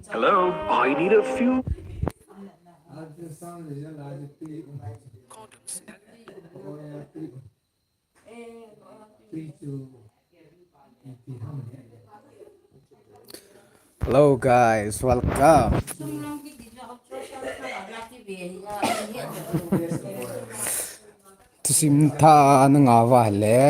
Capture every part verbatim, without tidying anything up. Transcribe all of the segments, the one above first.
Hello, I need a few. Hello guys, welcome. Thusim thah na ngai uva le.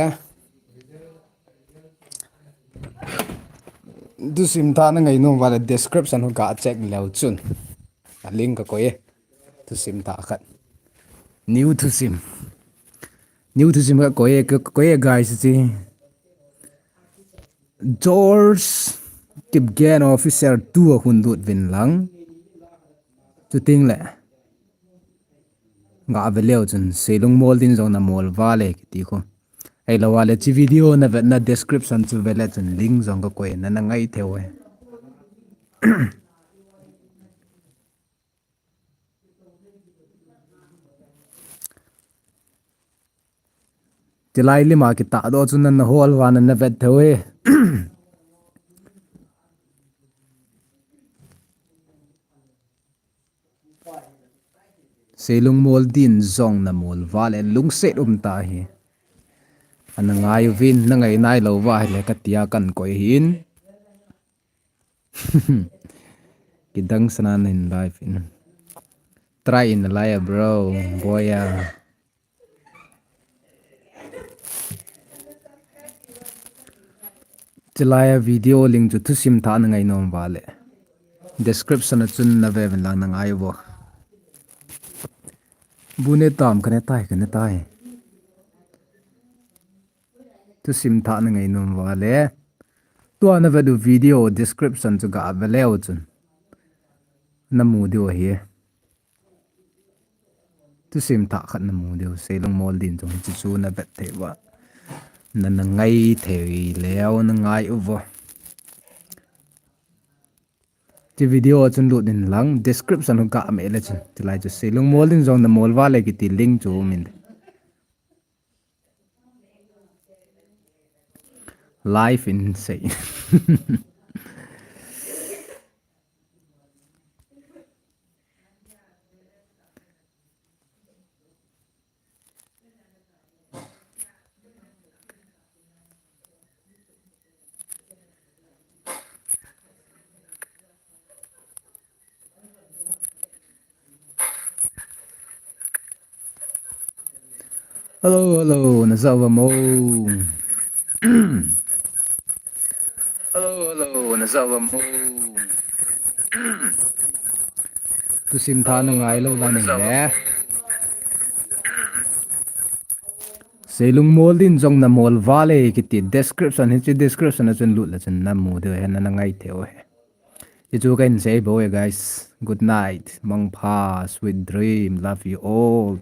Thusim thah na ngai nom uva le description ho ga check leu chun. A link ka koi e. Thusim thah khat. New thusim. New thusim ka koi e, ka koi e guys chi. George Kipgen Officer two a hung lut vin lang. Chuting le. Ga ve leu chun, Seilung Mol din jong na mol uva le kiti khu. Ahilou le chi video na vet na description chu ve le chun link jong ka koi na na ngai thei uve. Tilai lima kitah doh chu na na hol uva na na vet thei uve. Seilung Mol din jong na mol uva le lungset um tah ahi. Ana ngai uvin na ngai nailou uva ahile ka tia kan koi hin. Kidang sana nin live in. Try in live bro, boy a. Chilai a video link chu thusim thah na ngai nom uva le. Description a chun na ve vin lang na ngai uvo. Bu ne tam ka ne tai, ka ne tai. Thusim thah na ngai nom uva le. Tua na vet u video description chu ga ve leu chun. Na mu diu ahi. Thusim thah khat na mu diu, Seilung Mol din jong hiche chu na vet thei uva. Na, na ngai thei leu na ngai uvo. Chi video a chun lut in lang, description ho ga me le chun. Chilai chu Seilung Mol din jong na mol uva le kiti link chu um in. Live in sei. Hello, hello, na ja uva mo? Hello, hello, na ja uva mo? Thusim thah na ngai lou uva ning le. Seilung Mol din jong na mol uva le kiti description, hiche description a chun lut le chun na mu diu ahi, na, na ngai thei uve. Hichu ka hin sei bou e guys. Good night. Mangpha, sweet dream. Love you all.